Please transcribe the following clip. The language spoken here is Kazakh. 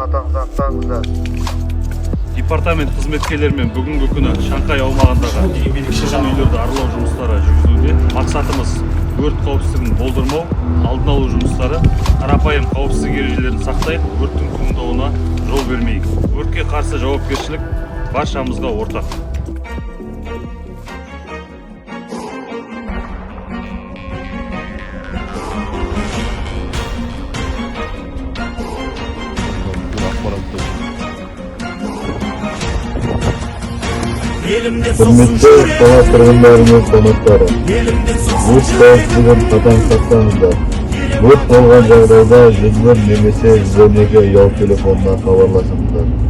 қатаң сақтаңыздар. Департамент қызметкерлерімен бүгінгі күні Шанхай аумағындағы тұрғын үйлерді аралау жұмыстары жүргізілуде. Мақсатымыз – өрт қауіпсіздігін болдырмау, алдын алу жұмыстары. Қарапайым қауіпсіздік ережелерін сақтайық, өрттің туындауына жол бермейік. Өртке қарсы жауапкершілік баршамызға ортақ. Құрметті қала тұрғындары мен қонақтары, өрт қауіпсіздігін қатаң сақтаңыздар. Өрт болған жағдайда 101 немесе 112 ұялы телефонына хабарласыңыздар.